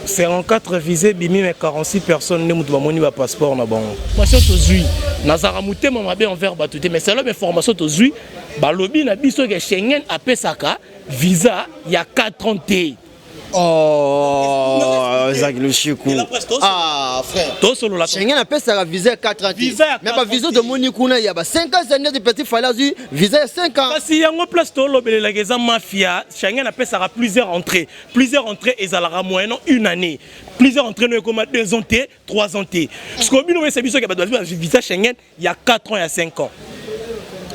54 visa ebimi, mais 46 personnes nde moto bamoni bapasseport na bango. Information tozwi, nazalaka motema mabe envers bato te, mais selon information tozwi, balobi na biso ke Schengen apesaka visa ya 4 ans te. Oh, Isaac Lushiku. Ah, frère. Tosolola. Schengen apesaka visa ya 4 ans. Visa ya Mais ba visa tomoni kuna ya ba 5 ans, c'est petit Fally azwi visa ya 5 ans. Kasi yango place tolobelelaka eza mafia. Schengen apesaka plusieurs entrées. Plusieurs entrées ezalaka moyennant une année. Plusieurs entrées no ekoma 2 ans te, 3 ans te. Parce que bino oyesa biso ke bato bazwi visa Schengen ya 4 ans, ya 5 ans.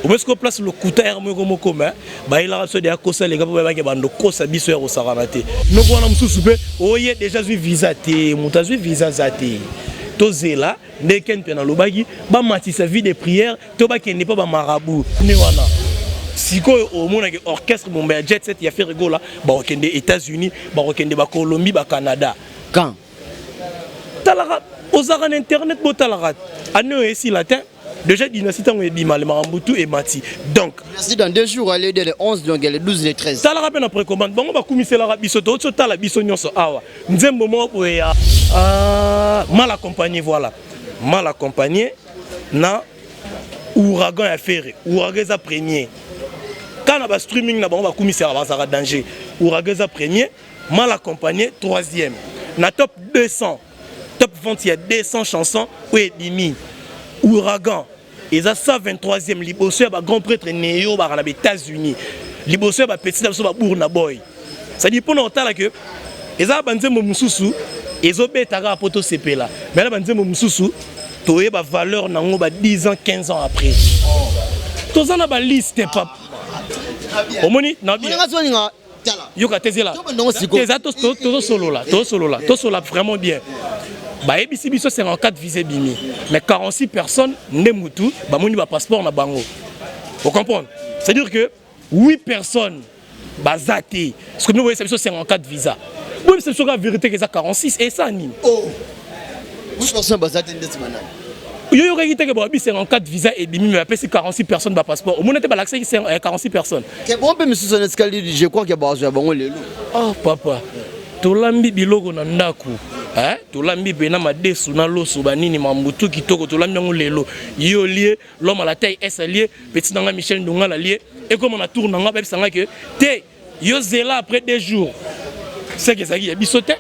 Omoni sikoyo place lokuta yaka moko mokoma bayelaka biso deya kosa leka mpo bayebaki bando kosa biso ya kosakana te. Noko wana mosusu mpe oye déjà azwi visa te, moto azwi visa aza te. Tozela nde ken mpe nalobaki bamatisa vie de prière to bakende mpo bamarabu ne wana. Sikoyo omonaki orchestre bomba ya jet set ya Ferre Gola bakokende États-Unis, bakokende Bacolombie, Bacanada. Quand? Talaka, ozalaka na internet, botalaka ane oyo esila te. Déjà dynastie ntango ebima, makambo tu emati, donc Merci, dans 2 jours, allez, le 11, donc le 12, le 13. Talaka mpe na précommande bango bakumiselaka biso, touti otala biso nyonso awa nzembo moko boye ya Mal accompagné. Voilà, Mal accompagné na Ouragan ya Ferre. Ouragan eza premier ka na bastreaming na bango, bakumiselaka, bazalaka danger. Ouragan eza premier, Mal accompagné troisième na top 200, top vente ya 200 chansons oyo ebimi. Ouragan eza 123e, liboso ya bagrand prêtre neyo baka na baÉtats-Unis, liboso ya bapetit na biso babour na boy. C'est-à-dire mpona kotala ke eza banzembo mosusu ezobeta kaka mpo tosepela, mais na banzembo mosusu toyeba valeur nango ba 10 ans, 15 ans après. Toza na baliste, papa, omoni? Yoka te, zela, eza tozosolola, tozosolola, tosolola vraiment bien. Bayebisi biso 54 visa ebimi, mais 46 personnes nde mutu bamoni bapasseport na bango. Ocomprendre? C'est à dire que 8 personnes baza te. Parce que bino boyebisa biso 54 visa, boyebisa biso kaka vérité ke eza 46. Esa nini? Baza te ndeti banani? Yo yokaki teke babi 54 visa ebimi, mais bapesi 46 personnes bapasseport. Omoni te balakisaki 46 personnes? Ke bon, mpe misusu na esikali, je crois ke bazwa ya bango lelo. Oh papa, tolambi biloko na ndako, tolambi mpena madesu na loso, banini, mambutu kitoko, tolambi yango lelo. Yo lie, l'homme à la taille s alie, petit nanga Michel Ndongala lie, ekoma na tour nanga, bayebisanga ke te, yo zela après 2 jours. Seke ezalaki ya biso te.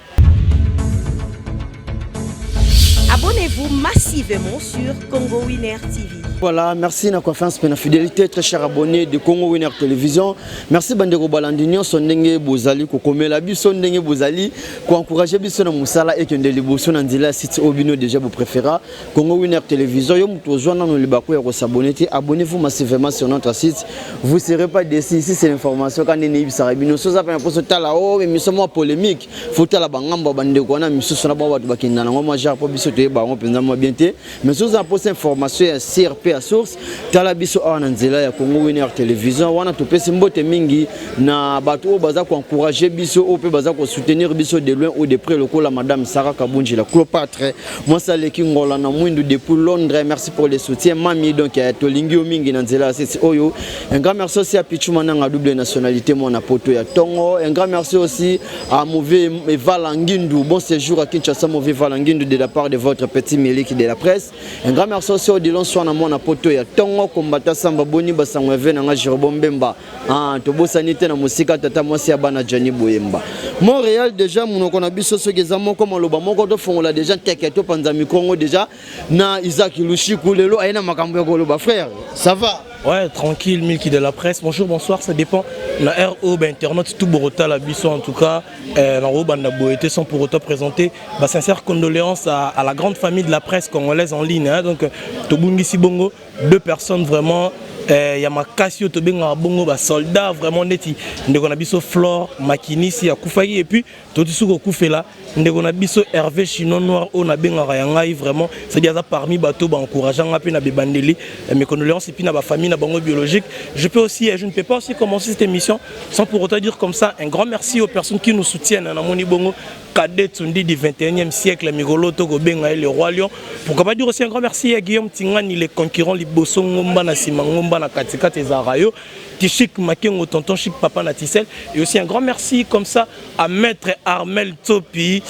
Abonnez-vous massivement sur Congo Winner TV. Voilà, merci na confiance pe na fidélité, très cher abonné de Congo Winner Télévision. Merci bandeko balandi nyonso ndenge bozali kokomela biso, ndenge bozali koencourager biso na mosala ekende liboso na nzela ya site oyo bino déjà vous préférez, Congo Winner Télévision. Yo moto ozwa nano libako ya kos'abonner te, abonnez-vous massivement sur notre site. Vous serez pas déçus. Ici c'est l'information quand nene yebisaka bino. Soza pe na poso tala oh émission mwa polémique. Faut tala bangambo bandeko wana misusu na bango bato bakenda nango mwa genre po biso toyeba yango mpenza mwa bien te. Mais soza na poso information ya CRP ya source, tala biso awa na nzela ya Congo Winner Télévision. Wana topesi mbote mingi na bato oyo baza koencourager biso, oyo mpe baza kosoutenir biso de loin ou de près, lokola madame Sarah Kabunji, la Cléopâtre, mwasi aleki ngola na mwindu depuis Londres. Merci pour le soutien, mami. Donc tolingi yo mingi na nzela ya sisi oyo. Un grand merci aussi à Pichu Mananga, double nationalité, mwana poto ya tongo. Un grand merci aussi à Mauvais Valanguindu. Bon séjour à Kinshasa, Mauvais Valanguindu, de la part de votre petit Milik de la presse. Un grand merci aussi au Dilon Swana, mwana poto ya tongo, kombata samba boni basango eve nanga Jérôme Mbemba. Ah, tobosani te na mosika tata mwasi ya bana Jani Boyemba, Montréal. Déjà monoko na biso soki eza moko, maloba moko, tofongola déjà nteke, topanza micro déjà na Isaac Lushiku. Lelo aye na makambo ya koloba. Frère, ça va? Ouais, tranquille, Milky de la presse. Bonjour, bonsoir, ça dépend. La RO, ben, internet, tout Borota, la biso, en tout cas, na Boété, sans pour autant présenter bah, sincère condoléances à la grande famille de la presse congolaise en ligne. Hein, donc, tobungisi bongo, deux personnes vraiment, ya makasi oyo tobengaka bongo basoldat vraiment, neti ndeko na biso Flore Makinisi akufaki, et puis toti soki okufela ndeko na biso Hervé Chinois Noir oyo nabengaka ya ngai vraiment, c'est-à-dire aza parmi bato baencourage nga mpe na bebandeli. Mes condoléances et puis na bafamille na bango biologique. Je peux aussi, je ne peux pas aussi commencer cette émission sans pour autant dire comme ça un grand merci aux personnes qui nous soutiennent. Namoni bongo. Cadet Tsundi du 21e siècle, Mikolo tokobenga le roi lion. Pourquoi pas dire aussi un grand merci à Guillaume Tingani, les concurrents liboso ngomba na sima ngomba na katikati ezarayo. Tichik Makengo, tonton Chic, papa Naticel. Et aussi un grand merci comme ça à Maître Armel Topi.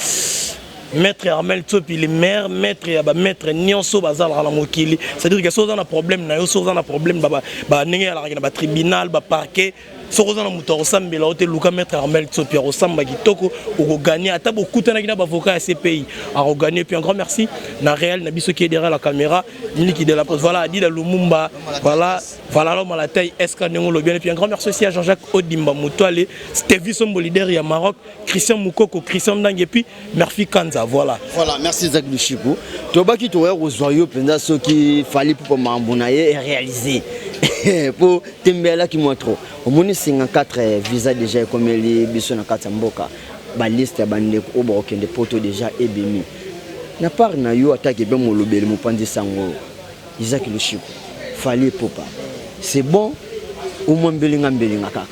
Maître Armel Topi, le maire, maître ya ba maître nyonso bazalaka na mokili. C'est-à-dire que soki oza na problème na yo, soki oza na problème ba ba ndenge alaka na ba tribunal, ba parquet, soki oza na moto akosambela yo te, luka Maître Armel Tsopi, akosamba kitoko, okoganye. Ata bokutanaki na bavocat ya CPI, akoganye. Puis un grand merci na réel na biso qui est derrière la caméra, Miliki de la Presse, voilà, Adida Lumumba, voilà, voilà l'homme à la taille SK ndenge olobi. Et puis un grand merci aussi à Jean-Jacques Odimba Mutwale, Stevie Sombo, leader ya Maroc, Christian Moukoko, Christian Ndang et puis Murphy Kanza, voilà. Voilà, merci Isaac Lushiku. Tobaki toya kozwa yo mpenza soki Fally Ipupa makambo na ye réalisé po tembelaki mwa trop. Omoni 54 visa déjà ekomeli biso na kati ya mboka, baliste ya bandeko oyo bakokende poto déjà ebimi. Na part na yo ataki ebe molobeli mopanzi sango Isaac Lushiku, Fally Ipupa, c'est bon ou mwa mbelinga mbelinga kaka?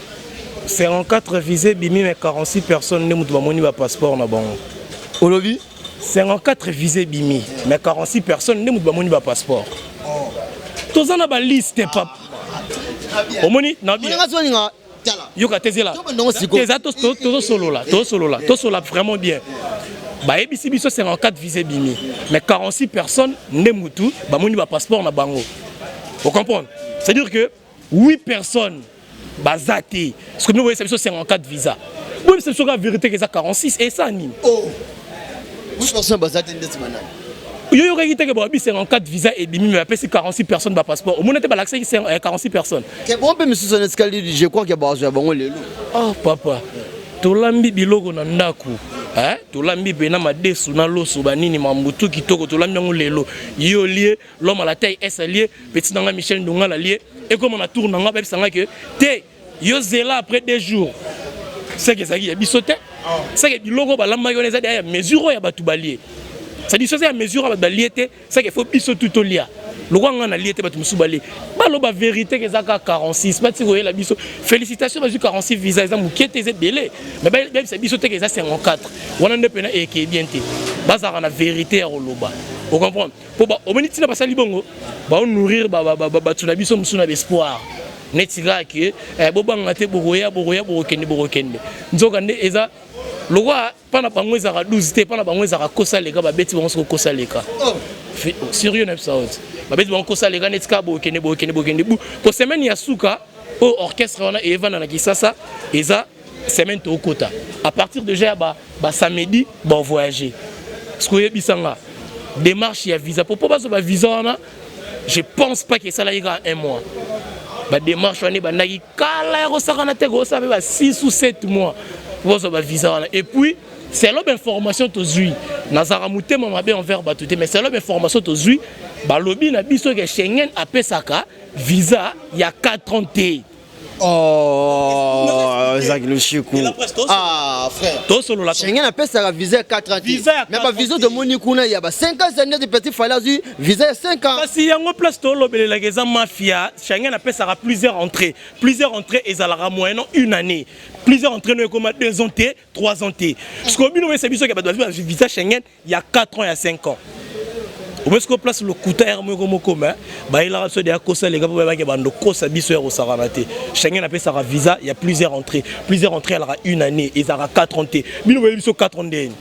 54 visa ebimi, mais 46 personnes nde moto bamoni bapasseport na bango. Olobi? 54 visa ebimi, mais 46 personnes nde moto bamoni bapasseport. Toza na baliste, papa, omoni na Moninga so olinga tala. Yoka te, zela. Tobanda sikoyo. Eza tozosolola, tozosolola, tosolola vraiment bien. Bayebisi biso 54 visa ebimi, mais 46 personnes nde mutu bamoni bapasseport na bango. Ocomprendre? C'est à dire que 8 personnes baza te. Parce que bino boyebisa biso 54 visa, boyebisa biso kaka vérité ke eza 46. Esa nini? Oh, 8 personnes baza te, ndeti banani? Yo yokaki te ke babi 54 visa ebimi, mais bapesi 46 personnes bapasseport. Omona te balakisaki 46 personnes. Ke bon, mpe misusu na etikali, je crois ke bazwa ya bango lelo. Oh papa, tolambi biloko na ndako, eh? Tolambi mpena madesu na loso, banini, mambutu kitoko, tolambi yango lelo. Yo lie, l'homme à la taille s alie, petit nanga Michel Ndongala lie, ekoma na tour nanga, bayebisanga ke te, yo zela après 2 jours. Seke ezalaki ya biso te. Seke biloko balambaki wana eza deya ya mesure oyo ya bato balie. C'est-à-dire so eza ya mesure oyo bato balie te, seke faut biso tu tolia. Lokwa nga na lie te, bato mosusu balie. Baloba vérité ke eza kaka 46. Bati koyela biso félicitation, bazwi 46 visa, eza mokie te, eza ebele, mais bayebisa biso te ke eza 54 wana nde mpena eke bien te. Bazalaka na vérité ya koloba, ocomprendre? Mpo omoni ntina basali bongo, baonourrir bato na biso mosusu na baespoir neti kaka ke bobanga te, bokoya, bokoya, bokokende, bokokende. Nzoka nde eza lokwa mpa na bango ezalaka 12 te, mpa na bango ezalaka kosa leka. Babeti bango soki kosa leka sérieux na biso awa te, babeti bango kosa leka neti kaka bokende, bokende, bokende bu po semaine ya suka oyo orchestre wana eyevanda na Kisasa. Eza semaine tookota, à partir déjà ya basamedi bavoyage. Parce que oyebisanga démarche ya visa, po bazwa bavisa wana, je pense pas ke esalaki kaka un mois. Badémarche wana ebandaki kala ya kosakana te, kosala mpe ba 6 ou 7 mois po bazwa bavisa wana. Et puis selon bainformation tozwi, nazalaka motema mabe envers bato te, mais selon bainformation tozwi, balobi na biso ke Schengen apesaka visa ya 4 ans te. Oh, Isaac Lushiku. Ah, frère. Tosolola. Schengen apesaka visa ya 4 ans. Visa ya Mais ba visa tomoni kuna ya ba 5 ans, c'est neti petit Fally azwi visa ya 5 ans. Kasi yango place tolobelelaka eza mafia. Schengen apesaka plusieurs entrées. Plusieurs entrées ezalaka moyennant une année. Plusieurs entrées no ekoma 2 ans te, 3 ans te. Parce que bino oyesa biso ke bato bazwi visa Schengen ya 4 ans, ya 5 ans. Omoni sikoyo place lokuta yaka moko mokoma bayelaka biso deya kosa leka, mpo bayebaki bando kosa biso ya kosakana te. Schengen apesaka visa ya plusieurs entrées. Plusieurs entrées alaka une année, ezalaka 4 ans te. Bino boyebi biso 4 ans ndeni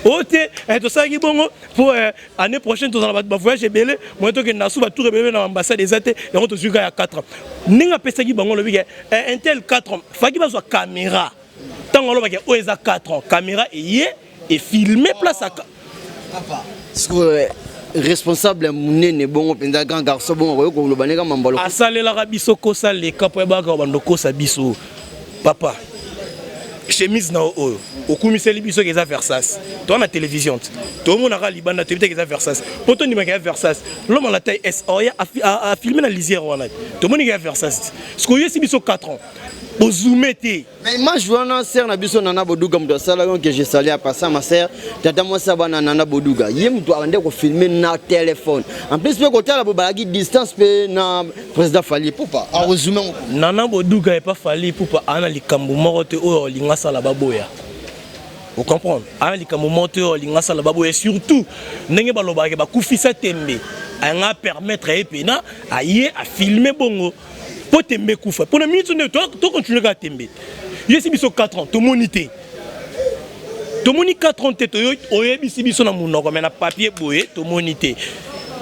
oyo te. Tosalaki bongo mpo année prochaine tozala bato bavoyage ebele, moye tokende na su batour ebele na ambassade eza te. Yango tozwi kaka ya 4 ans. Ndenge apesaki bango, alobi ke un tel 4 ans, faki bazwa caméra. Ntango alobaki oyo eza 4 ans, caméra eye efilme place aka. Papa, sikoyo responsable ya monene bongo mpenza, grand garçon bongo, akoki koloba ndenge mambo? Asalelaka biso kosa leka mpo yebaka bando kosa biso. Papa, chemise na yo oyo okumiseli biso ke eza Versace, toa na télévision te, tomonaka libanda, toyebi te ke eza Versace. Mpo tondimaka ya Versace, l'homme à la taille s oya afilme na lisière wana, tomoni ke ya Versace te. Sikoyo oyesi biso 4 ans, bozume te. Mais image wana, sœur na biso Nana Boduga moto asalaki, que je salue en passant, ma sœur, tata mwasi ya bana Nana Boduga, ye moto abande kofilme na téléphone. En plus mpe kotala bo balaki distance mpe na président Fally Ipupa, akozume yango. Nana Boduga epa Fally Ipupa aa na likambo moko te oyo olinga asala baboya. Ocomprendre, aya likambo moko te oyo alinga asala baboye, surtout ndenge balobaka bakufisa tembe. Ayanga permettre ye mpena aye afilme bongo mpo tembe ekufa mpona minute nde tocontinue kaka tembe. Yesi biso 4 ans tomoni te, tomoni 4 ans te. Oyebisi biso na monoko, mais na papier boye tomoni te.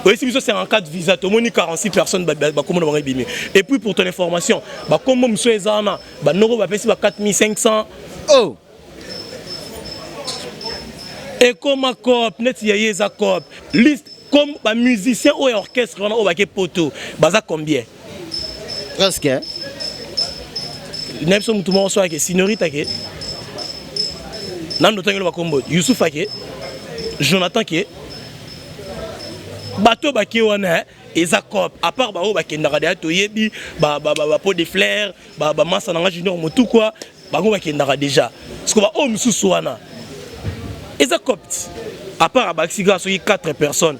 Oyebisi biso 54 visa, tomoni 46 personnes bakombo na bango ebimi. Et puis, pour ton information, bakombo mosusu eza wana, banoko bapesi ba 4500. Oh. Ekoma coop neti ya ye, eza coop. Liste comme bamusicien oyo ya orchestre wana oyo bake poto baza combien? Presque. Na biso motu moko so ake, Signorita ake, nando tangelo bakombo, Yusuf ake, Jonathan ke, bato bake wana eza coop. À part baoyo bakendaka deya, toyebi bapo de fleur, bamasa nanga Junior Motukwa, bango bakendaka déjà. Parce que baoyo mosusu wana eza coop. À part abakisi kaka soki 4 personnes,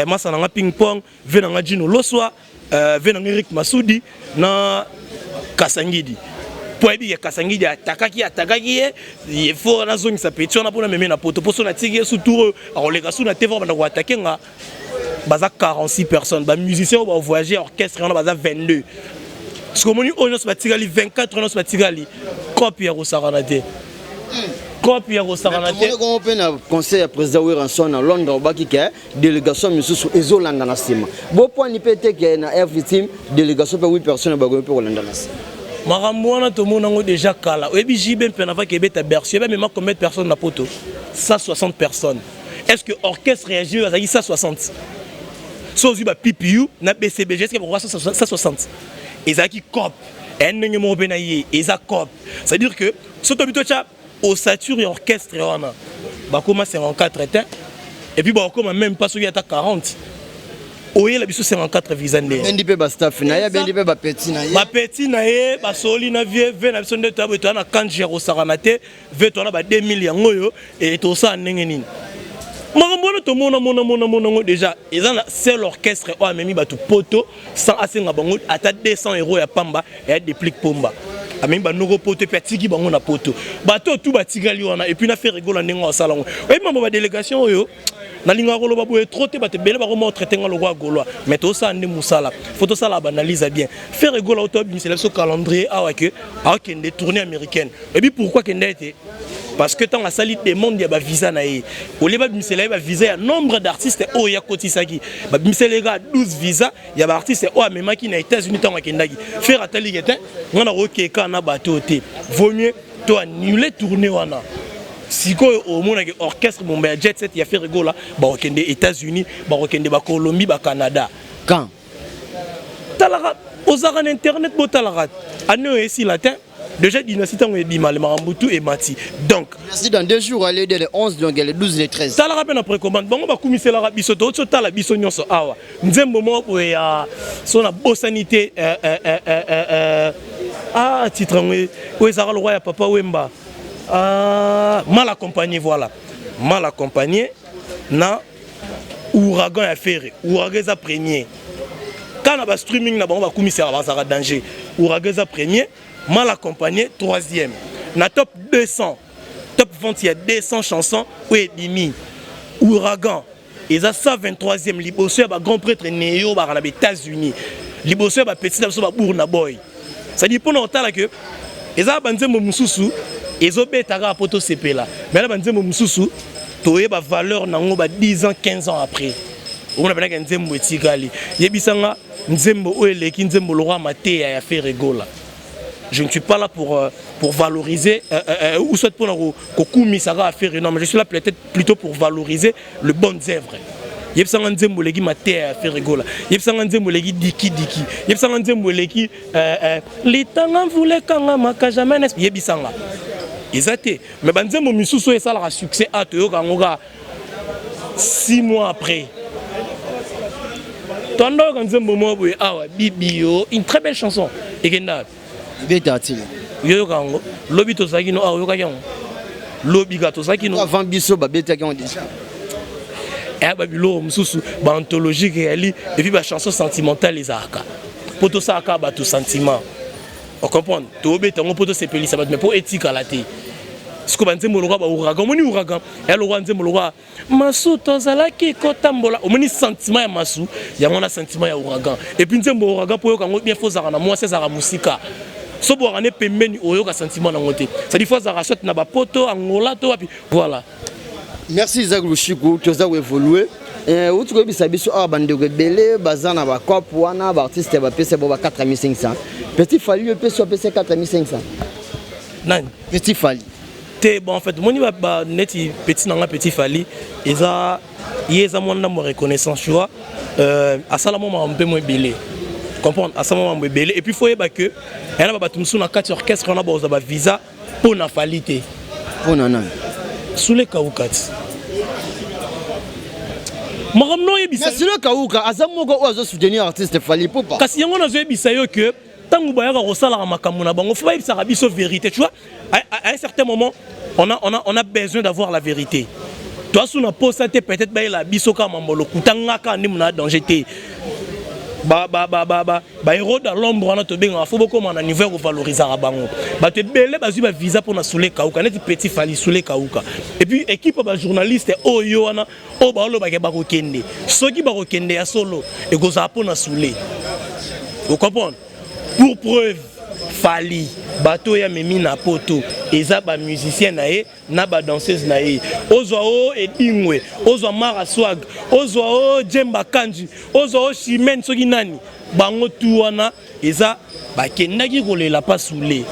masa nanga Ping Pong, ve nanga Jino Loswa, ve nanga Eric Masudi na Kasangidi, mpo ayebi ke Kasangidi atakaki ye. Il faut nazongisa petit wana mpona meme na poto, mpo so natiki ye su tour oyo akoleka su na te, banda koatake nga. Baza 46 personnes bamusicien oyo bavoyage orchestre wana, baza 22. Soki omoni oyo nyonso batikali, 24 nyonso batikali, coop ya kosakana te, coop ya kosakana te. Kongo mpe na conseil ya président Werrason na Londres, obaki ke délégation misusu ezolanda na nsima. Bopwani mpe te ke na Air Team délégation mpe 8 personnes bakoki mpe kolanda na nsima. Makambo wana tomona yango déjà kala. Oyebi JB mpe navaki ebeta Bercy, oyebi amema combien de personnes na poto? 160 personnes. Est ce que orchestre ya JB bazalaki 160? So ozwi ba PPU na BCBG, est ce que bakoka 160? Ezalaki coop eya ndenge moko mpe na ye, eza coop. C'est à dire que so tobi totya ossature ya orchestre wana, bakoma 54 te, et puis bakokoma même pas soki ata 40. Oyela biso 54 visa nde? Abendi mpe bastaff na ye, abendi mpe bapeti na ye. Bapeti na ye basoli na vie ve na biso nde toya boye, toya na kanji ya kosakana te. Ve toya na ba 2000 yango oyo e tosala ndenge nini? Makambo wana tomona mona mona mona yango déjà. Eza na seul orchestre oyo amemi bato poto sans asenga bango ata 200 euro ya pamba. Eya Déplique Pomba, amemi banoko poto epe atiki bango na poto. Bato oyo tu batikali wana, et puis na Ferre Gola ndenge asala yango. Oyebi mambo badélégation oyo, nalingaka koloba boye trop te, bato ebele bakoma otraite nga lokola Gaulois, mais tosala nde mosala, faut tosala baanalyse ya bien. Ferre Gola oyo toabimisela biso calendrier awa ke akende tournée américaine, ebi pourquoi kende ete? Parce que ntango asali demande ya bavisa na ye, olie babimisela ye bavisa ya nombre d'artistes oyo akotisaki, babimisela ye kaka 12 visa ya baartiste oyo amemaki na États-Unis. Ntango akendaki, Ferre ataliki te, nga nakokeka na bato te, vaut mieux to annule tournée wana. Sikoyo omonaki orchestre bomba ya Jet Set ya Ferre Gola bakokende États-Unis, bakokende Bacolombie, Bacanada. Quand? Talaka, ozalaka na internet, botalaka ane oyo esila te. Déjà Dynastie ntango ebima, le makambo tu emati donc. Dynastie dans 2 jours, allez, le 11, donc le 12, le 13. Talaka mpe na précommande, bango bakumiselaka biso, touti otala biso nyonso awa nzembo moko boye ya so nabosani te. Ah, titre yango oyo ezalaka lokwa ya Papa Wemba, ah, Mal accompagné, voilà, Mal accompagné na Ouragan ya Ferre. Ouragan eza premier kaka na bastreaming na bango, bakumisaka, bazalaka danger. Ouragan eza premier, Mal accompagné troisième na top 200, top vente ya 200 chansons oyo ebimi. Ouragan eza 123e, liboso ya bagrand prêtre neyo baka na baÉtats-Unis, liboso ya bapeti na biso babour na boy. C'est-à-dire mpona kotala ke eza banzembo mosusu ezobeta kaka mpo tosepela, mais na banzembo mosusu toyeba valeur nango ba 10 ans, 15 ans après, omona mpenaka nzembo etikali. Yebisanga nzembo oyo eleki nzembo lokwa Mateya ya Ferre Gola. Je ne suis pas là pour valoriser ou soit pour kokumisa kaka Ferre, non, mais je suis là peut-être plutôt pour valoriser le bonnes œuvres. Yebisanga nzembo eleki Mateya ya Ferre Gola. Yebisanga nzembo eleki Diki Diki. Yebisanga nzembo eleki Litanga mvula ekangamaka jamais. Yebisanga, eza te. Mais banzembo misusu oyo esalaka succès a toyoka yango kaka 6 mois après. Tondoyoka nzembo moko boye awa, Bibio, une très belle chanson, ekenda. Beta atili. Yoyoka yango lobi, tozalaki no awa, oyokaki yango lobi kaka, tozalaki no. Avant biso babetaki yango déjà. Eya babiloko mosusu baanthologique eyali, et puis bachanson sentimentale ezalaka mpo tosalaka bato sentiment, ocomprendre. Tobeta yango mpo tosepelisa bato, mais mpo etikala te. Sikoyo banzembo lokola ba ouragan, omoni ouragan eya lokola nzembo lokola masu tozalaki kotambola, omoni sentiment ya masu yango wana, sentiment ya ouragan. Et puis nzembo ouragan, mpo oyoka yango bien, faut ozalaka na mwasi azalaka mosika. So bwaka ne pembeni, oyoka sentiment nango te. C'est-à-dire faut azalaka soit na bapoto Angola to wapi, voilà. Merci Isaac Lushiku. Toza koévolue. Outi koyebisa biso awa, bandeko ebele baza na bacope wana, baartiste bapesa bo ba 4500. Petit Fally opesi, apesa 4500? Nani? Petit Fally. Te, bon, en fait moni ba neti petit nanga, Petit Fally, eza ye, eza mwa ndambo ya reconnaissance, tu vois. Asala mwa makambo mpe mo ebele, comprendre, asala mwa makambo ebele. Et puis faut yeba que eya na bato mosusu na kati ya orchestre wana bazwa bavisa mpo na Fally te. Mpo na nani? Sule Kauka ti makambo na oyebisa. Mais Sule Kauka aza moko oyo azosoutenir artiste Fally Ipupa. Kasi yango nazoyebisa yo ke ntango bayaka kosalaka makambo na bango, faut bayebisaka biso vérité, tu vois. À un certain moment, on a besoin d'avoir la vérité. Toasu na posa te, peut-être bayela biso kaka mambo lokuta. Nga kaka nde mona danger te. Bahéros dans l'ombre wana tobengaka, faut bokóma na niveau ya kovalorisaka bango. Bato ebele bazwi bavisa mpona Sule Kauka, neti Petit Fally, Sule Kauka, et puis équipe ya bajournaliste oyo wana oyo baolobaka bakokende. Soki bakokende ya solo, ekozala mpona Sule, ocomprendre. Pour preuve, Fally, bato oyo amemi na poto eza bamusicien na ye na badanseuse na ye. Ozwa o Edingwe, ozwa Mara Swag, ozwa o Jemba Kanji, ozwa o Chimene, soki nani, bango tu wana eza bakendaki kolela pa Sule.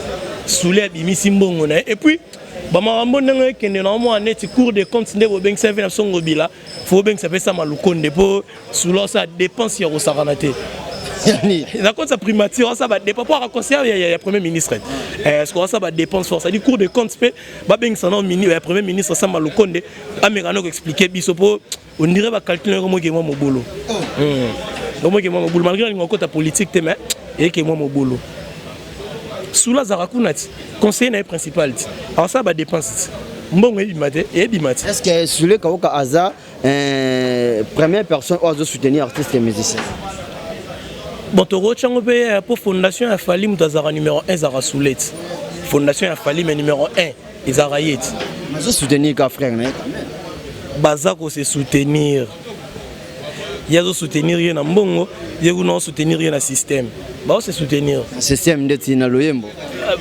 Sule abimisi mbongo na ye. Et puis bamakambo ndenge ekende na mwa neti Cour des comptes nde bobengisa ve na biso Ngobila, faut bobengisa mpe Sama Lukonde, mpo Sule osala dépense ya kosakana te na compte ya primature. Osala badépense mpo aka conseiller ya premier ministre. Ce que osala badépense force, c'est-à-dire Cour des comptes mpe babengisa na ya premier ministre Sama Lukonde, ameka na koexpliquer biso, mpo on dirait bacalcul yango moke mwa mobulu, omoke mwa mobulu, malgré alinga okota politique te, mais eyeke mwa mobulu. Sula azalaka kuna ti conseiller na ye principal, ti akosala badépense ti mbongo ebima te, eyebima ti. Est ce que Sule Kauka aza première personne oyo azosoutenir artiste et musicien? Bon, tokotya yango mpe mpo fondation ya Fally, moto azalaka numéro 1 ezalaka Sule ti. Fondation ya Fally, mais numéro 1 ezalaka ye ti. Azosoutenir ka frère na ye quand même. Baza kose soutenir. Ye azosoutenir ye na mbongo, ye kuna osoutenir ye na système, baose soutenir. Système ndeti na loyembo?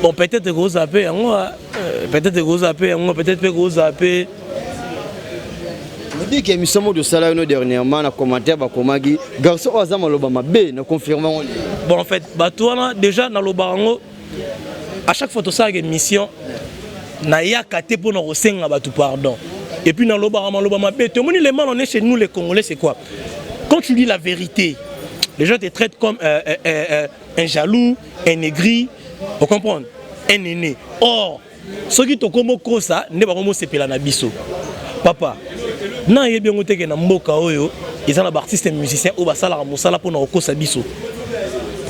Bon, peut-être kozala mpe yango, peut-être kozala mpe yango, peut-être mpe kozala mpe. Obiki émission moko tosala yo dernièrement, na commentaire bakomaki garçon oyo aza maloba mabe, na confirme yango. Bon, en fait bato wana déjà nalobaka yango à chaque fois tosalaka émission, nayaka te mpona kosenga bato pardon. Et puis nalobaka maloba mabe te. Omoni, le mal on est chez nous les Congolais, c'est quoi? Quand tu dis la vérité, les gens te traitent comme un jaloux, un aigri, on comprend, un aîné. Or soki tokomi okosa nde bango mosepela na biso. Papa, nayebi yango teke na mboka oyo eza na baartiste musicien oyo basalaka mosala mpona kokosa biso.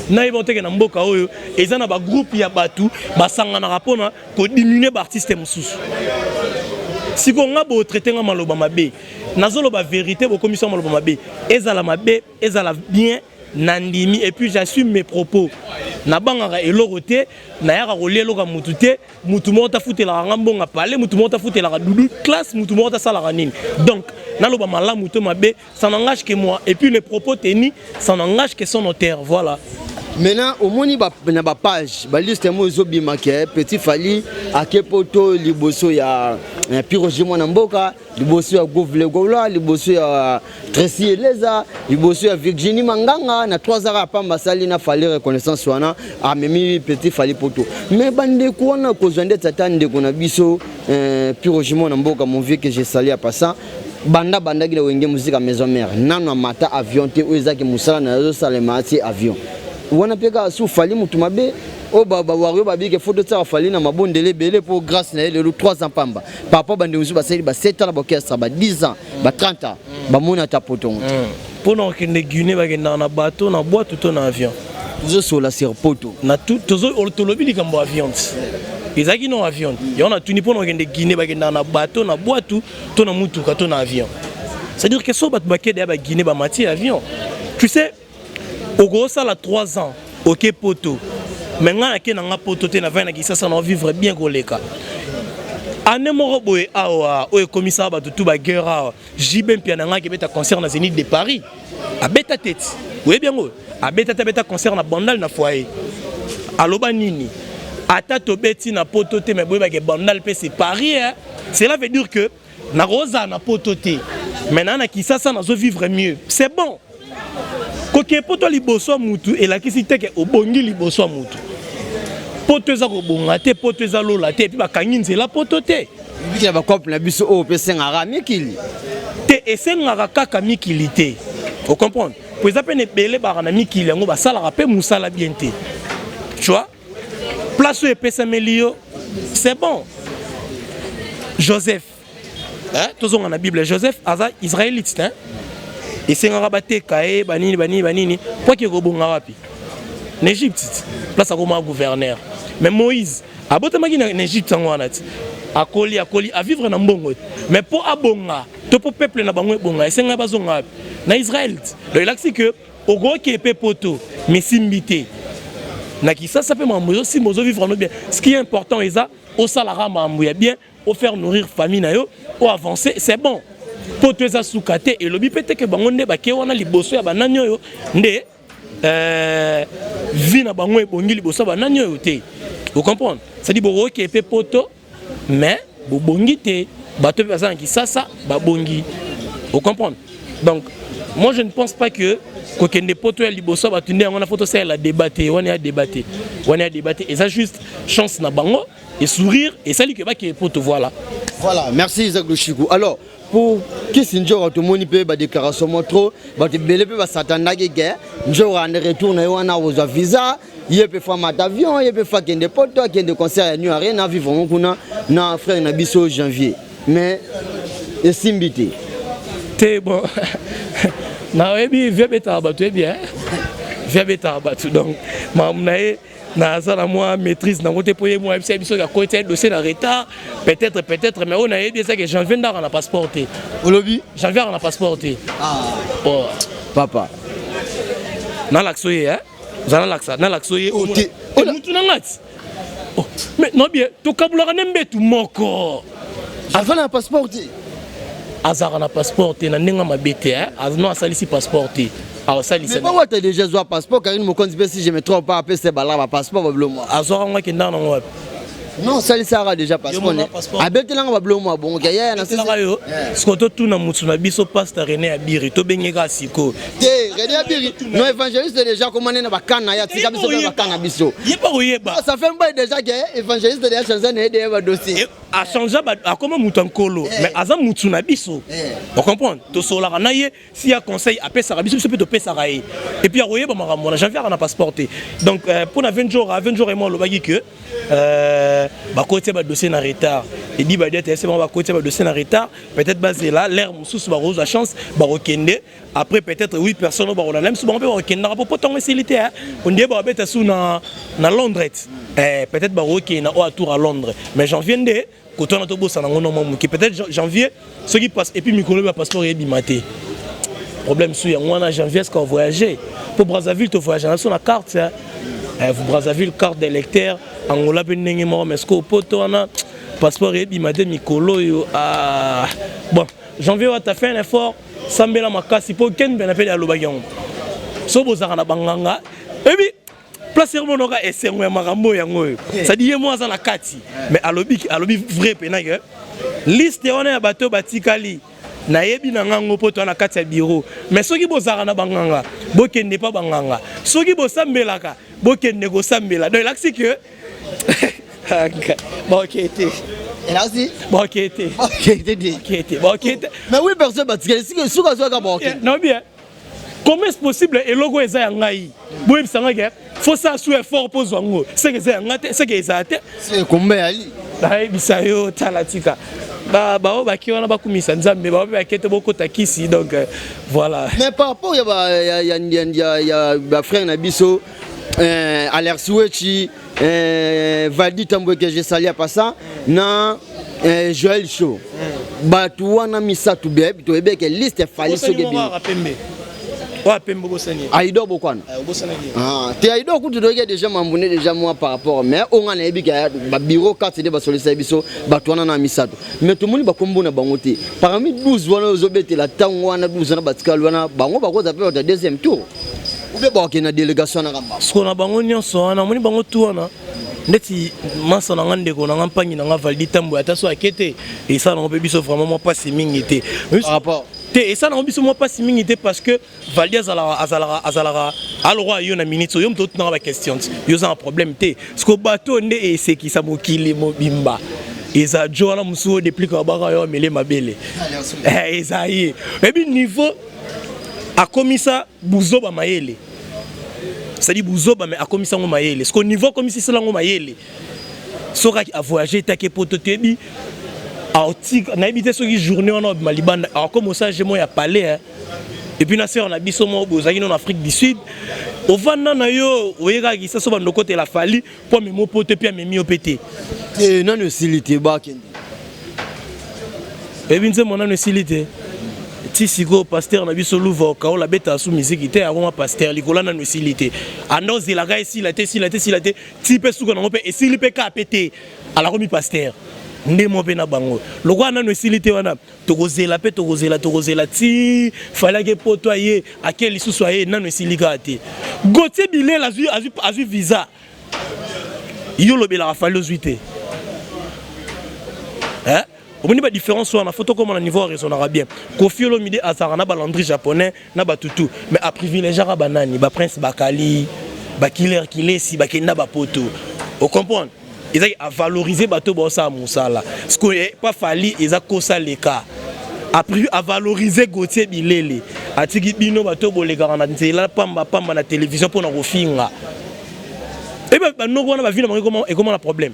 Nayebi yango teke na mboka oyo eza na bagroupe ya bato basanganaka mpona kodiminue baartiste mosusu. Sikoyo nga botraite nga maloba mabe, nazoloba vérité, bokomisa maloba mabe. Ezala mabe, ezala bien, nandimi et puis j'assume mes propos. Nabangaka eloko te, nayaka kolia eloko ya mutu te. Mutu moko tafutelaka nga mbongo pale, mutu moko tafutelaka dudu classe, mutu moko tasalaka nini. Donc naloba malamu to mabe, ça n'engage que moi. Et puis les propos tenus, ça n'engage que son auteur, voilà. Maintenant omoni na bapage, baliste mo ezobima ke Petit Fally ake poto liboso ya Piroger mwana mboka, liboso ya Govle Gola, liboso ya Tracy Eleza, liboso ya Virginie Manganga. Na 3 heures ya pamba asali na Fally reconnaissance wana, amemi Petit Fally poto. Mais bandeko wana kozwa ndeti ata ndeko na biso Piroger mwana mboka, mon vieux que je salue en passant, banda bandaki na Wenge Musica Maison Mère, nano amata avion te. Oyo ezaki mosala na azosalema atie avion wana mpe kaka su Fally motu mabe. Oyo bawario babike, faut totiaka Fally na mabondele ebele mpo grâce na ye lelo 3 ans pamba par rapport bandeko mosusu basali ba 7 ans na baorchestre, ba 10 ans, ba 30 ans, bamoni ata potongo te. Mpona kokende Guinée, bakendaka na bateau, na bwato to na avion? Tozosola sur poto. Na tolobi likambo avion ti ezalaki no avion yango natuni. Mpona kokende Guinée, bakendaka na bateau, na bwatu to na mutuka to na avion? C'est-à-dire que so bato bakende ya baguinée, bamati avion. Tu sais, okosala 3 ans oke poto, mais ngai nake na nga poto te, navai na Kisasa na vivre bien koleka. Année moko boye awa oyo ekomisaka bato tu baguerre awa, JB Mpiana ngai akebeta concert na Zénith de Paris, abeta teti, oyebi yango, abeta te, abeta concert na Bandal na foyer. Aloba nini? Ata tobeti na poto te, mais boyebake Bandal mpe c'est Paris, hein? Cela veut dire que nakozala na poto te, mais naa na Kisasa nazovivre mieux, c'est bon. Kokee poto liboso ya mutu elakisi te ke obongi liboso ya mutu. Poto eza kobonga te, poto eza lola te, et puis bakangi nzela poto te. Bikela bacope na biso oyo mpe esengaka mikili. Te, esengaka kaka mikili te, ocomprendre? Po eza mpe na ebele baka na mikili yango basalaka mpe mosala bien te, tu vois. Place oyo epesameli yo, c'est bon. Joseph, hein? Tozonga na Bible, Joseph aza Israélite, hein? Esengaka bateka ye banini banini banini po ake kobonga wapi? Na Égypte, place akoma gouverneur. Mais Moïse abotamaki na Égypte yango wana ti akoli, akoli, avivre na mbongo te, mais mpo abonga to mpo peuple na bango ebonga, esengaka bazonga wapi? Na Israël ti. Donc elakisi ke okoki mpe poto mesimbi te, na Kisasa mpe makambo ezosimba, ozovivre no bien. Ce qui est important eza osalaka makambo ya bien, ofaire nourrir famille na yo, oavancer, c'est bon. Poto eza suka te, elobi mpe te ke bango nde bake wana liboso ya banani oyo nde vie na bango ebongi liboso ya banani oyo te, ocomprendre? C'est-à-dire bokoki mpe poto, mais bobongi te. Bato mpe baza na Kisasa babongi, ocomprendre? Donc moi, je ne pense pas que kokende poto ya liboso ya bato nde yango wana fo tosalela débat te. Wana ya débat te, wana ya débat te, eza juste chance na bango et sourire esali ke bakee poto, voilà. Voilà, merci Isaac Lushiku. Alors, pour Kisi Njora, tomoni mpe badéclaration mo trop, bato ebele mpe basatandaki ke Njora ande retour na ye wana akozwa visa, ye mpe fa mata avion, ye mpe fa akende poto, akende concert ya New Arena, vivre ngo kuna na frère na biso Janvier, mais esimbi te. Te, bon, nayebi vie abetaka bato, yebi vie abetaka bato, donc makambo na ye naza na mwa maîtrise nango te, mpo ye mwa yebisa biso akoti ye dossier na retard, peut-être, peut-être. Mais oyo nayebi ezake Janvier ndaka na passeport te. Olobi? Janvier aka na passeport te. Oh. Papa. Nalakisa ye, oza nalakisa, nalakisa ye. Oh, te. Mutu na nga ti. Oh, mais non, bien, tokabulaka nde mbetu moko. Aza na passeport te? Azalaka na passeport te na ndenge mabe te, no, asalisi passeport te, aosalisa. Mais bawata déjà zwa passeport, Karine Mokonzi mpe, si je me trompe pas, apesa balaka bapasseport babilo mwa. Azwaka ngo, akendaka nango wapi? Non, osalisaka déjà passeport ne. Abetelanga babilo mwa bongo ke yaya na Etelaka yo sikoyo, totuna motu na biso, pasteur René Abiri, tobenge kaka sikoyo. Te, René Abiri non, évangéliste déjà komane na bakana na ye, atika biso mpe bakana na biso. Ye mpa koyeba. Ça fait mbaye déjà ke évangéliste déjà change na ye de badossier. Achange, akoma moto ya nkolo, mais aza mutu na biso, ocomprendre? Tosolaka na ye, si ya conseil apesaka biso, biso mpe topesaka ye, et puis akoyeba makambo wana. Janvier aka na passeport te. Donc mpo na 20 jours, 20 jours emo alobaki ke bakotia badossier na retard, edi badi ete ese bango bakotia badossier na retard, peut-être bazela l'air mosusu, bakozwa chance, bakokende après peut-être 8 personnes oyo bakolanda miso bango mpe bakokendaka, po ntango esili te, ondie bakobeta su na Londres te, peut-être bakokende na oyo atour à Londres. Mais Janvier nde koto wana tobosana yango no mwa moke, peut-être janvier soki passe. Et puis mikolo ya passeport eyebima te, problème su yango wana. Janvier est-ce qu'on voyager po Brazzaville? Tovoyage na biso na carte, Brazzaville carte d'électeur, Angola mpe ndenge moko. Mais ce poto wana passeport eyebima te mikolo oyo. Ah, bon, Janvier wata fait un effort, sambela makasi, mpo ken mpe na mpe alobaki yango so bozalaka na banganga ebi place yango monoka esengo ya makambo oyo yango oyo, c'est-à-dire ye mo aza na kati, mais alobi, alobi vrai mpena ke liste wana ya bato oyo batikali, nayebi na ngango mpo toa na kati ya bureau. Mais soki bozalaka na banganga, bokende mpa banganga, soki bosambelaka, bokende kosambela. Donc elakisi ke baoke te. Elakisi Baoke te. Bakende te. Baoke te, baoke te. Mais oui, personne batikali soki azwaka bakende. Non, bien, comment est-ce possible? Eloko eza ya ngai, boyebisa ngai ke faut ça su effort mpo ozwa yango, seke eza ya ngai te, seke ezala te. Kombe yali. Nayebisa yo, tala, tika bao bake wana bakumisa Nzambe, bao mpe bake te, bokota kisi, donc voilà. Mais par rapport ya bafrère na biso Alex Wechi, Valdi Tambwe que je salue pasa na Joël Show, bato wana misato, toyebi ke liste efali soki ebimi. Pembe. Oyo pembe obosani. Aido Bokwana. Ah, te Aido kutu toyoki déjà mambu ne déjà moi par rapport, mais oyo nga nayebi ka babureau 4 nde basolisa biso bato wana na misato, mais tomoni bakombo na bango te parmi 12 wana oyo ozobetela. Ntango wana 12 wana batikali wana, bango bakoza mpe bato ya deuxième tour ou bien bakokende na délégation wana kamba? Siko na bango nyonso wana, omoni bango tu wana ndeti masa na nga, ndeko na nga, mpangi na nga Valdi Tambo, ata so ake te, esala nango mpe biso vraiment mwa mpasi mingi te. Par rapport Te, esala nango biso mwa mpasi mingi te, parce que Valdi azalaka alokwa yo na minute oyo moto otunaka baquestion ti yo oza na problème te. Siko bato nde esekisa mokili mobimba eza jo wana mosusu oyo déplique babaka yo amele mabele. Eza ye oyebi niveau akomisa buzoba mayele, c'est-à-dire buzoba, mais akomisa yango mayele. Siko niveau akomisa yango mayele, soki avoyage etaki poto, toyebi nayebi te soki journée wana obima libanda akoma osage mo ya palais. Et puis na sœur na biso moko boye ozalaki no na Afrique du Sud, ovanda na yo, oyekaka kisasa bando okotela Fally mpo amemi poto, mpe amemi yo mpe te. Te, nano esili te, bakende. Oyebi nzembo nano esili te. Ti sikoyo pasteur na biso Luva Okaola abetaka su miziki te, akoma pasteur likolo. Nano esili te, anda ozelaka esila te, esila te, esila te, ti mpe suka nango mpe esili mpe kaka mpe te, alakomi pasteur nde mo mpe na bango. Lokola nano esili te wana, tokozela mpe tokozela, tokozela ti Fally ake poto, aye ake lisusu, aye nano esili kaka te. Gautier Bilele azwi visa, yo olobelaka Fally ozwi te. Eh? Omoni badifférence wana, faut tokóma na niveau araisonnaka bien. Kofi Olomide azalaka na balandri japonais na batutu, mais aprivilégiaka banani? Baprince Bakali, bakiller Kilesi, bakenda bapoto, ocomprendre? Ezaki avaloriser bato baosala mosala. Sikoyo pa Fally eza kosaleka avaloriser Gautier Bilele, atiki bino bato bolekaka na nzela pamba pamba na télévision mpona kofinga. Ebe banoko wana bavie na bango ekoma na problème,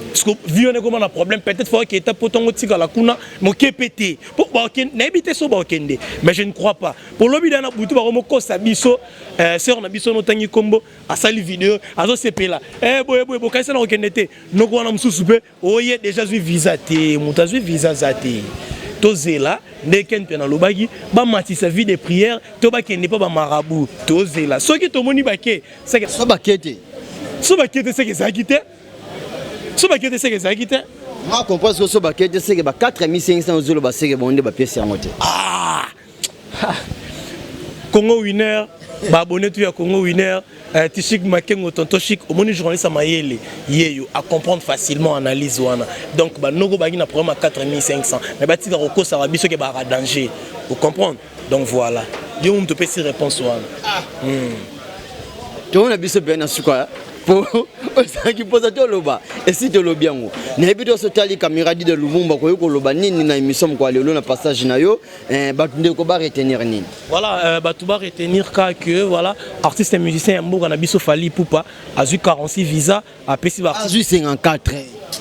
parce que vie wana ekoma na problème. Peut-être faut aketa po ntongo tikala kuna moke mpe te, po nayebi te so bakokende, mais je ne crois pas. Po lobi da na butu bakomokosa biso, sœur na biso notangi nkombo asali video azosepela boye boye, bokanisa na kokende te. Noko wana mosusu mpe oye déjà azwi visa te, moto azwi visa aza te. Tozela nde ken mpe nalobaki bamatisa vie de prière to bakende mpo bamarabu. Tozela soki tomoni bake. So bake te. So bake te, seke ezalaki te. So bake te, seke ezalaki te. Nga comprendre, so bake te, seke ba 4500 ozoloba, seke bango nde bapesi yango te. Ah! Congo Winner, baabonné tu ya Congo Winner, Tishik Makengo, tonton Chic, omoni journaliste ya mayele yeyo acomprendre facilement analyse wana. Donc banoko baki na programme ya 4500, mais batika kokosaka biso ke baka danger, ocomprendre? Donc voilà, yo moto opesi réponse wana. Tomona biso mpe na suka po ozalaki mposa toloba, esi tolobi yango. Nayebi te, so otali caméra de Lumumba, koyi koloba nini na émission mokolo lelo na passage na yo? Bato ndeko baretenir nini? Voilà, bato baretenir ka que voilà, artiste et musicien ya mboka na biso Fally Ipupa azwi 46 visa, apesi. Azwi 54.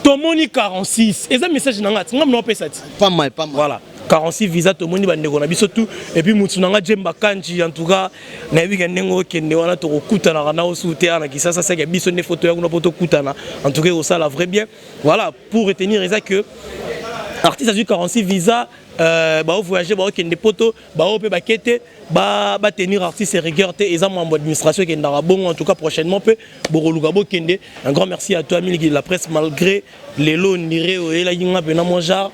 Tomoni 46, eza message na nga ti nga mna opesa ti. Pas mal, pas mal. Voilà, 46 visa, tomoni bandeko na biso tout. Et puis mutu na nga Jemba Kanji, en tout cas nayebi ke ndenge okende wana, tokokutanaka na osu te na Kisasa, seke biso nde foto ya kuna mpo tokutana. En tout cas ekosala vrai bien. Voilà, pour retenir eza que artiste azwi 46 visa, baovoyage, baokende poto, bao mpe bake te, batenir artiste rigueur te, eza mambo administration ekendaka bongo. En tout cas prochainement mpe bokoluka bokende. Un grand merci à toi Miliki de la presse, malgré lelo ndire oyelaki nga mpena moi genre,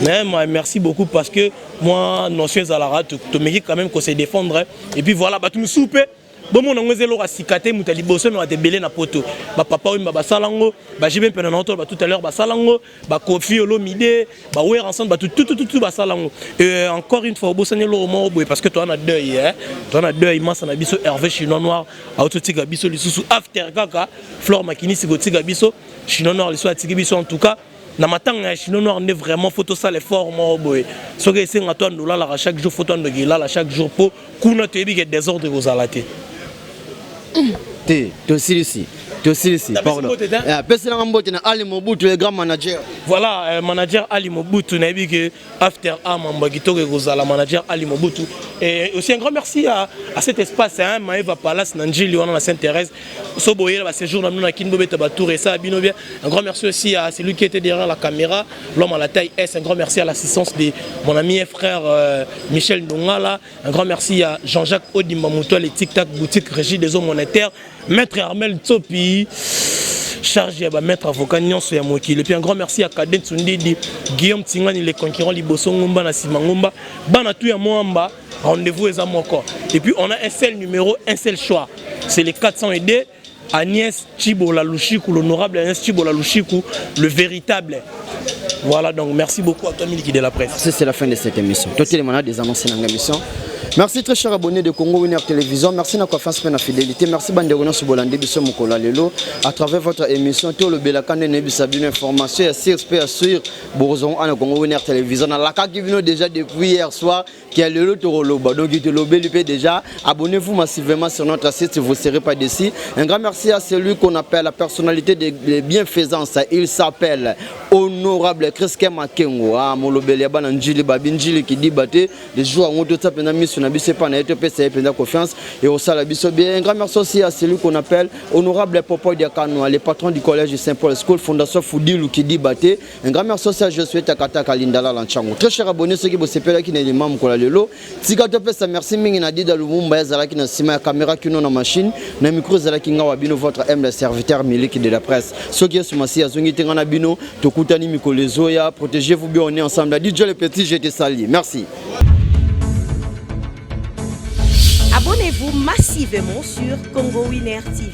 mais moi, merci beaucoup, parce que moi notion ezalaka tomeki quand même ko se défendre. Et puis voilà, bato mosusu mpe bomona yango eza eloko ya sika te. Moto ya liboso emeka ebele na poto, bapapa oyo basala yango, baJB mpe na naotolo ba tout à l'heure basala yango, baKofi Olomide, bawer ensemble, bato tutututu basala yango. Et encore une fois, obosani eloko moko boye, parce que toza na deuil, toza na deuil. Masa na biso Hervé Chinois Noir aototika biso lisusu, after kaka Flore Makinisi kotika biso, Chinois Noir lisusu atiki biso. En tout cas na matanga ya Chinois Noir nde vraiment faut tosala effort moko boye. Soki esenga to ando olalaka chaque jour, faut to andoki elala chaque jour, mpo kuna toyebi ke désordre ekozala te. Te, tosilisi. Tosilisi, pardon. Peselanga mbote na Ali Mobutu, le grand manager. Voilà, manager Ali Mobutu, nayebi ke after a mambo kitoko ekozala, manager Ali Mobutu. Et aussi un grand merci à cet espace, hein, Maeva Palace na Njili wana na Sainte-Thérèse. So boyela ba séjour na bino na Kin, bobeta ba tour et ça bino bien. Un grand merci aussi à celui qui était derrière la caméra, l'homme à la taille S. Un grand merci à l'assistance de mon ami et frère Michel Ndongala. Un grand merci à Jean-Jacques Odimba Moutoua, les Tic Tac Boutique Régie des eaux monétaires, Maître Armel Tsopi, chargé ya bamaître avocat nyonso ya mokili. Et puis un grand merci à Kaden Tsundidi, Guillaume Tingani, les concurrents liboso ngumba na nsima ngumba, bana tu ya Moamba. Rendez-vous eza moko et puis on a un seul numéro, un seul choix, c'est les 402, Agnès Chibola Lushiku, l'honorable Agnès Chibola Lushiku, le véritable. Voilà, donc merci beaucoup à toi, Miliki de la presse. C'est la fin de cette émission. Totalement des annonces dans l'émission. Merci, très cher abonné de Congo Winner Télévision. Merci na confiance et na fidélité. Merci bandeko nyonso bolandi biso mokolo ya lelo à travers votre émission Tolobelaka nde nayebisa bino information ya sur mpe ya sur bozongo ana Congo Winner Télévision. Nalakaki bino déjà depuis hier soir qui a lelo tokoloba, donc tolobeli mpe déjà. Abonnez-vous massivement sur notre site, vous ne serez pas déçus. Un grand merci à celui qu'on appelle la personnalité de bienfaisance. Il s'appelle honorable Chris Makengo. Ah, molobeli ya bana Njili, babi Njili kidiba te le jour yango totia mpenza miso na biso epa na ye, topesa ye mpenza confiance et osala biso bien. Un grand merci aussi à celui qu'on appelle honorable Popo Diakano, le patron du collège Saint-Paul School, Fondation Fudilu Kidiba te. Un grand merci aussi à Josué Takata Kalindala Lanchango. Très cher abonné, soki bosepelaki na elima mokolo ya lelo, tika topesa merci mingi na Dida Lumumba, ezalaki na nsima ya caméra kino na machine na micro, ezalaki nga wa bino, votre humble serviteur, Miliki de la presse. Soki Yesu Masi azongi te, nga na bino tokutani mikolo ezoya. Protégez-vous bien, on est ensemble. DJ le petit, je te salue, merci. Abonnez-vous massivement sur Congo Winner TV.